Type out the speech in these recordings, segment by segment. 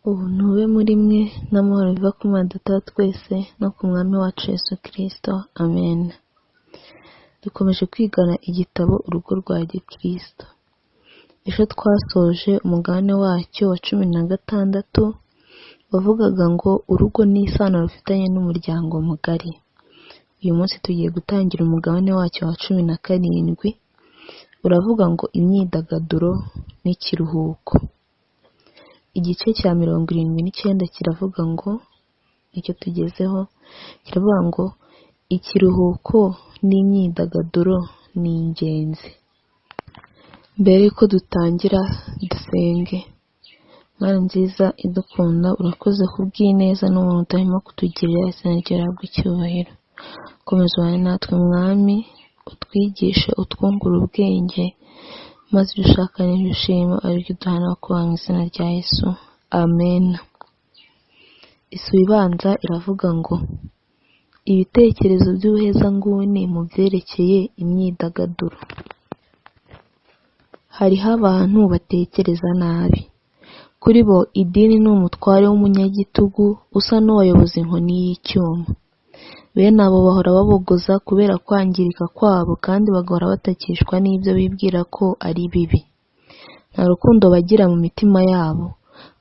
Ubuntu bube muri mwe n'amahoro biva ku Mana Data wa twese no ku Mwami wacu Yesu Kristo. Amen. Dukomeje kwigana igitabo Urugo rwa Gikristo. Ejo twasoje umugabane wacyo wa 16 wavugaga ngo urugo ni isano rufitanye n'umuryango mugari. Uyu munsi tugiye gutangira umugabane wacyo wa 17 uravuga ngo imyidagaduro n'ikiruhuko. Igice cya 79 kiravuga ngo, icyo tugezeho kiravuga ngo ikiruhuko n'imyidagaduro ni ingenzi. Mbere yuko dutangira dusenge. Mana nziza idukunda, urakoze kubw'ineza n'ubuntu utarimo kutugirira, izina ryawe rihabwe icyubahiro. Komeza ubane natwe Mwami, utwigishe, utwungure ubwenge, maze ibyo ushaka n'ibyo ushima ari byo uduha kubaha mu izina rya Yesu. Amen. Isura ibanza iravuga ngo ibitekerezo by'ubuhezanguni mu byerekeye imyidagaduro. Hariho abantu batekereza nabi. Kuri bo idini ni umutware w'umunyagitugu usa n'uwayoboza inkoni y'icyuma. Bene abo bahora babogoza kubera kwangirika kwabo kandi bagahora batakishwa n'ibyo bibwira ko ari bibi. Nta rukundo bagira mu mitima yabo,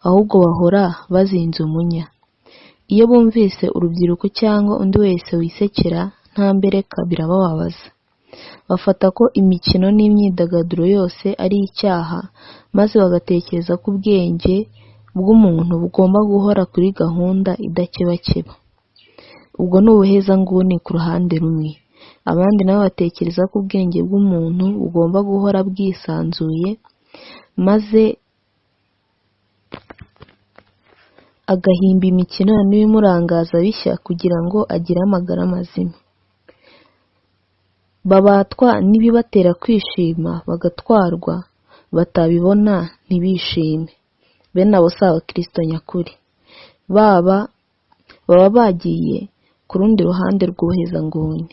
ahubwo bahora bazinze umunya. Iyo bumvise urubyiruko cyangwa undi wese wisekera nta mbereka birabababaza. Bafata ko imikino n'imyidagaduro yose ari icyaha, maze bagatekereza ko ubwenge bw'umuntu bugomba guhora kuri gahunda idakebakeba. Ubwo ni ubuhezanguni ku ruhande rumwe. Abandi nabo batekereza ko ubwenge bw'umuntu bugomba guhora bwisanzuye, maze agahimba imikino n'ibimurangaza bishya kugira ngo agire amagara mazima. Babatwa n'ibibatera kwishima bagatwarwa, batabibona ntibishime. Bene abo si abakristo nyakuri. Baba bagiye ku rundi ruhande rw'ubuhezanguni.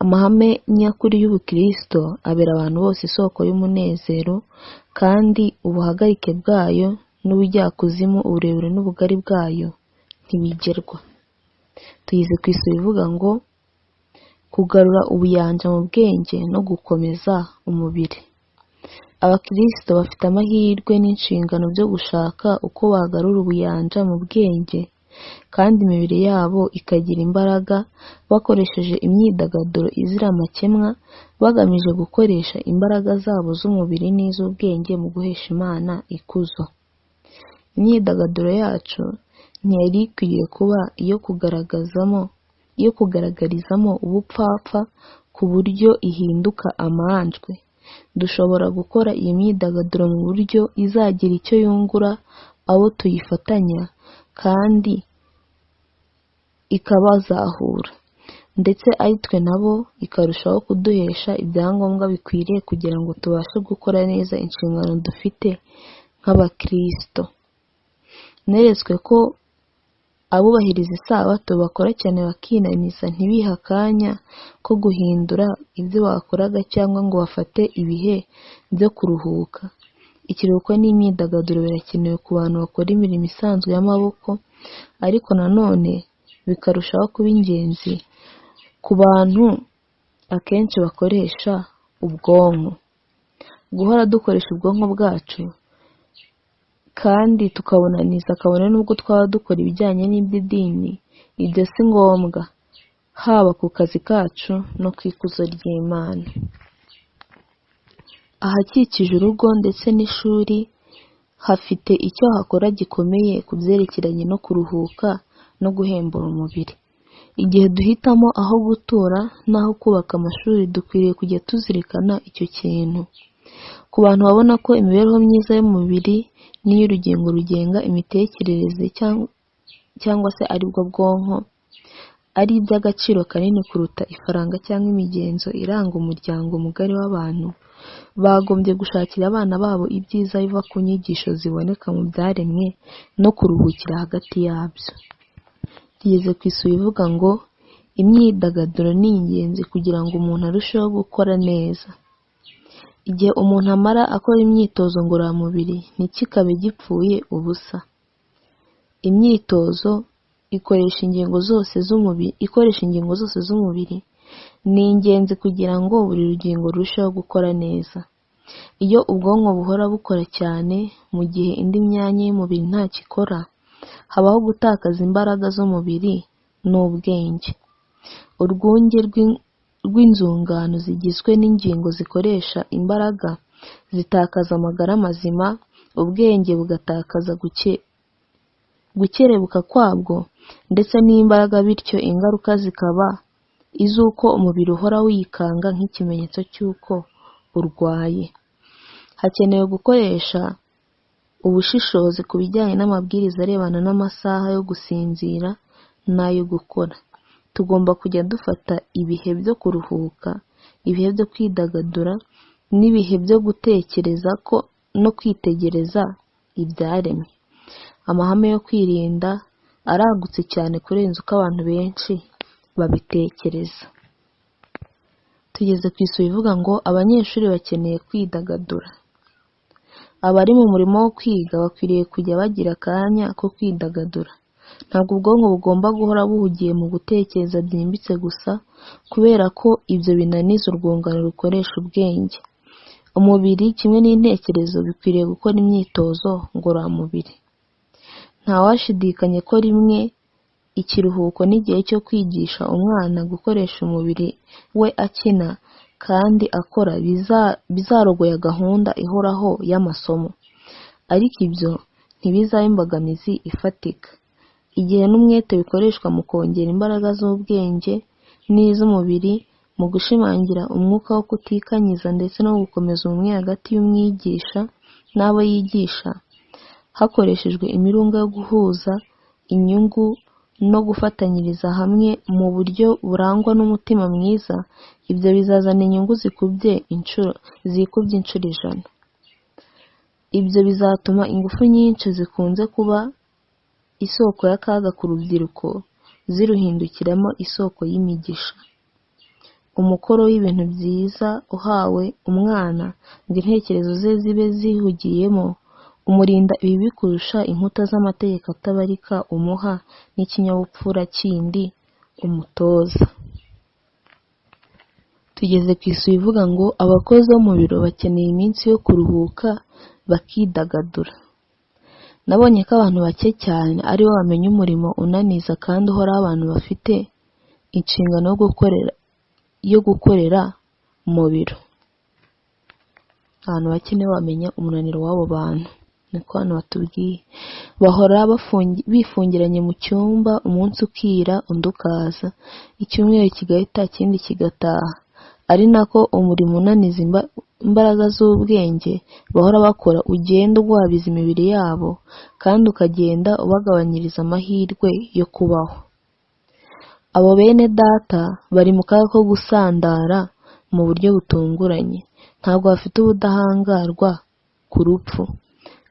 Amahame nyakuri y'ubukristo abera abantu bose isoko y'umunezero, kandi ubuhagarike bwayo n'ubujyakuzimu, uburebure n'ubugari bwayo ntibigerwa. Tuyize ku isura ivuga ngo kugarura ubuyanja mu bwenge no gukomeza umubiri. Abakristo bafite amahirwe n'inshingano byo gushaka uko bagarura ubuyanja mu bwenge kandi imibiri yabo ikagira imbaraga bakoresheje imyidagaduro izira amakemwa, bagamije gukoresha imbaraga zabo z'umubiri n'iz'ubwenge mu guhesha Imana ikuzo. Imyidagaduro yacu ntiyari ikwiriye kuba iyo kugaragarizamo ubupfapfa ku buryo ihinduka amanjwe. Dushobora gukora iyi myidagaduro mu buryo izagira icyo yungura abo tuyifatanya kandi ikabazahura, ndetse ari twe nabo ikarushaho kuduhesha ibyangombwa bikwiriye kugira ngo tubashe gukora neza inshingano dufite nk'abakristo. Neretswe ko abubahiriza isabato bakora cyane bakinaniza, ntibihe akanya ko guhindura ibyo bakoraga cyangwa ngo bafate ibihe byo kuruhuka. Ikiruhuko n'imyidagaduro birakenewe ku bantu bakora imirimo isanzwe y'amaboko, ariko nanone bikarushaho kuba ingenzi ku bantu akenshi bakoresha ubwonko. Guhora dukoresha ubwonko bwacu kandi tukabonaniza kabone n'ubwo twaba dukora ibijyanye n'iby'idini, ibyo si ngombwa, haba ku kazi kacu no ku ikuzo ry'Imana. Ahakikije urugo ndetse n'ishuri hafite icyo hakora gikomeye ku byerekeranye no kuruhuka no guhembura umubiri. Igihe duhitamo aho gutura n'aho kubaka amashuri, dukwiriye kujya tuzirikana icyo kintu. Ku bantu babona ko imibereho myiza y'umubiri n'iy'urugingo rugenga imitekerereze cyangwa se aribwo bwonko ari iby'agaciro kanini kuruta ifaranga cyangwa imigenzo iranga umuryango mugari w'abantu, bagombye gushakira abana babo ibyiza biva ku nyigisho ziboneka mu byaremwe no kuruhukira hagati yabyo. Tugeze ku isura ivuga ngo imyidagaduro ni ingenzi kugira ngo umuntu arusheho gukora neza. Igihe umuntu amara akora imyitozo ngororamubiri ntikikabe gipfuye ubusa. Imyitozo ikoresha ingingo zose z'umubiri ni ingenzi kugira ngo buri rugingo rurusheho gukora neza. Iyo ubwonko buhora bukora cyane mu gihe indi myanya y'umubiri ntacyo ikora, habaho gutakaza imbaraga z'umubiri n'ubwenge. Urwunge rw'inzungano zigizwe n'ingingo zikoresha imbaraga zitakaza amagara mazima, ubwenge bugatakaza gukerebuka kwabwo ndetse n'imbaraga, bityo ingaruka zikaba iz'uko umubiri uhora wikanga nk'ikimenyetso cy'uko urwaye. Hakenewe gukoresha ubushishozi ku bijyanye n'amabwiriza arebana n'amasaha yo gusinzira n'ayo gukora. Tugomba kujya dufata ibihe byo kuruhuka, ibihe byo kwidagadura n'ibihe byo gutekereza no kwitegereza ibyaremwe. Amahame yo kwirinda aragutse cyane kurenza uko abantu benshi babitekereza. Tugeze ku isura ivuga ngo abanyeshuri bakeneye kwidagadura. Abari mu murimo wo kwiga bakwiriye kujya bagira akanya ko kwidagadura. Ntabwo ubwonko bugomba guhora buhugiye mu gutekereza byimbitse gusa, kubera ko ibyo binaniza urwungano rukoresha ubwenge. Umubiri kimwe n'intekerezo bikwiriye gukora imyitozo ngororamubiri. Ntawashidikanya ko rimwe ikiruhuko n'igihe cyo kwigisha umwana gukoresha umubiri we akina kandi akora bizarogoya gahunda ihoraho y'amasomo. Ariko ibyo ntibizaba imbogamizi ifatika. Igihe n'umwete bikoreshwa mu kongera imbaraga z'ubwenge n'iz'umubiri, mu gushimangira umwuka wo kutikanyiza ndetse no gukomeza ubumwe hagati y'umwigisha n'abo yigisha, hakoreshejwe imirunga yo guhuza inyungu no gufatanyiriza hamwe mu buryo burangwa n'umutima mwiza, ibyo bizazana inyungu zikubye inshuro 100. Ibyo bizatuma ingufu nyinshi zikunze kuba isoko y'akaga ku rubyiruko ziruhindukiramo isoko y'imigisha. Umukoro w'ibintu byiza uhawe umwana ngo intekerezo ze zibe zihugiyemo, umurinda ibibi kurusha inkuta z'amategeko atabarika umuha n'ikinyabupfura kindi umutoza. Tugeze ku isura ivuga ngo abakozi bo mu biro bakeneye iminsi yo kuruhuka bakidagadura. Nabonye ko abantu bake cyane aribo bamenya umurimo unaniza kandi uhoraho abantu bafite inshingano yo gukorera mu biro. Abantu bake nibo bamenya umunaniro w'abo bantu, niko hano batubwiye. Bahora bifungiranye mu cyumba, umunsi ukira undi ukaza, icyumweru kigahita ikindi kigataha, ari nako umurimo unaniza imbaraga z'ubwenge bahora bakora ugenda ugwabiza imibiri yabo kandi ukagenda ubagabanyiriza amahirwe yo kubaho. Abo bene data bari mu kaga ko gusandara mu buryo butunguranye. Ntabwo bafite ubudahangarwa ku rupfu,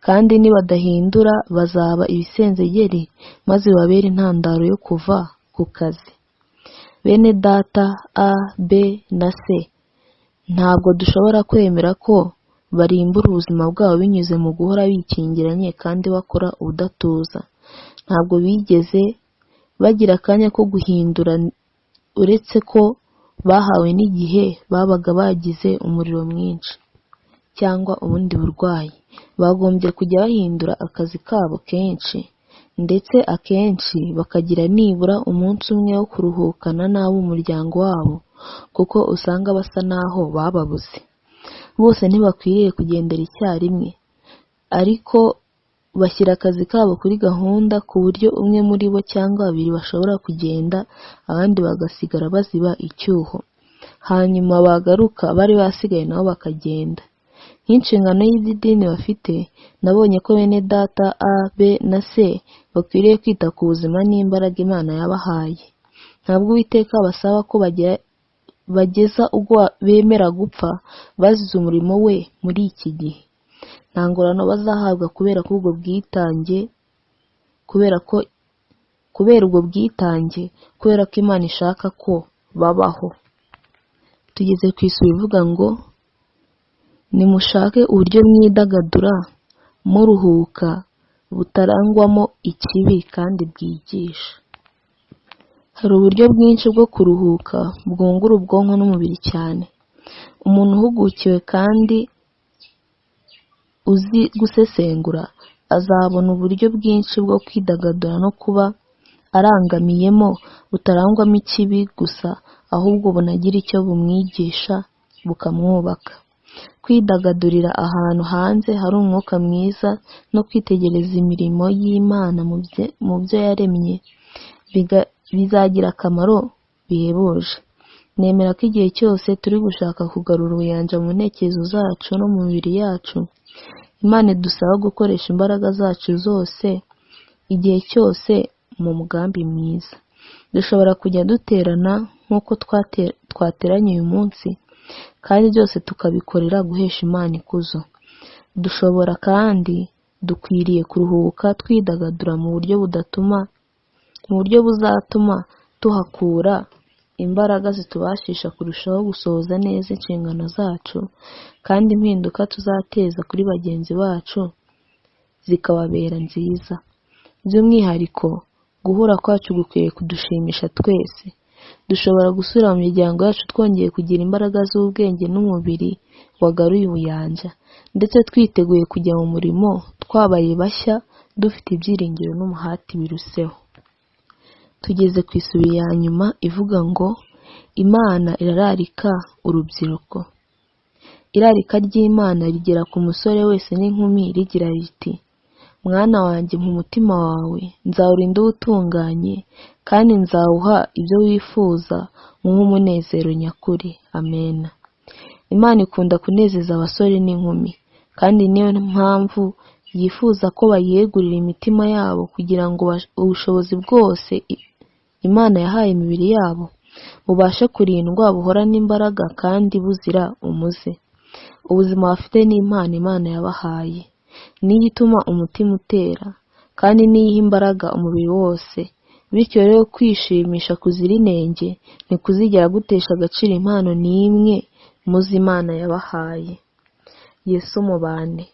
kandi nibadahindura bazaba ibisenzegeri maze bibabere intandaro yo kuva ku kazi. Bene data A, B na C ntabwo dushobora kwemera ko barimbura ubuzima bwabo binyuze mu guhora bikingiranye kandi bakora ubudatuza. Ntabwo bigeze bagira akanya ko guhindura uretse ko bahawe n'igihe babaga bagize umuriro mwinshi cyangwa ubundi burwayi. Bagombye kujya bahindura akazi kabo kenshi, ndetse akenshi bakagira nibura umunsi umwe wo kuruhukana n'ab'umuryango wabo, kuko usanga basa naho bababuze. Bose ntibakwiriye kugendera icyarimwe, ariko bashyira akazi kabo kuri gahunda ku buryo umwe muri bo cyangwa babiri bashobora kugenda, abandi bagasigara baziba icyuho, hanyuma bagaruka bari basigaye nabo bakagenda. Nk'inshingano y'iby'idini bafite, nabonye ko bene data A, B na C bakwiriye kwita ku buzima n'imbaraga Imana yabahaye. Ntabwo Uwiteka abasaba ko bageza ubwo bemera gupfa bazize umurimo we muri iki gihe. Nta ngororano bazahabwa kubera ubwo bwitange, kubera ko Imana ishaka ko babaho. Tugeze ku isura ivuga ngo nimushake uburyo mwidagadura muruhuka butarangwamo ikibi kandi bwigisha. Hari uburyo bwinshi bwo kuruhuka bwungura ubwonko n'umubiri cyane. Umuntu uhugukiwe kandi uzi gusesengura azabona uburyo bwinshi bwo kwidagadura no kuba arangamiyemo butarangwamo ikibi gusa ahubwo bunagira icyo bumwigisha bukamwubaka. Kwidagadurira ahantu hanze hari umwuka mwiza no kwitegereza imirimo y'Imana mu byo yaremye bizagira akamaro bihebuje. Nemera ko igihe cyose turi gushaka kugarura ubuyanja mu ntekerezo zacu no mu mibiri yacu, Imana idusaba gukoresha imbaraga zacu zose igihe cyose mu mugambi mwiza. Dushobora kujya duterana nk'uko twateranye uyu munsi, kandi byose tukabikorera guhesha Imana ikuzo. Dushobora kandi dukwiriye kuruhuka twidagadura mu buryo budatuma mu buryo buzatuma tuhakura imbaraga zitubashisha kurushaho gusohoza neza inshingano zacu, kandi impinduka tuzateza kuri bagenzi bacu zikababera nziza. By'umwihariko, guhura kwacu gukwiye kudushimisha twese. Dushobora gusubira mu miryango yacu twongeye kugira imbaraga z'ubwenge n'umubiri wagaruye ubuyanja, ndetse twiteguye kujya mu murimo twabaye bashya, dufite ibyiringiro n'umuhati biruseho. Tugeze ku isubi ya nyuma ivuga ngo Imana irararika urubyiruko. Irarika ry'Imana rigera ku musore wese n'inkumi rigira riti: Mwana wanjye mpa umutima wawe, nzawurinda uwutunganye, kandi nzawuha ibyo wifuza, nkuhe umunezero nyakuri. Amen. Imana ikunda kunezeza abasore n'inkumi, kandi niyo mpamvu yifuza ko bayiyegurira imitima yabo kugira ngo ubushobozi bwose Imana yahaye imibiri yabo bubashe kurindwa buhorane imbaraga kandi buzira umuze. Ubuzima bafite ni impano Imana yabahaye, niyo ituma umutima utera, kandi niyo iha imbaraga umubiri wose. Bityo rero kwishimisha kuzira inenge ntikuzigera gutesha agaciro impano n'imwe mu zo Imana yabahaye. Yesu mubane.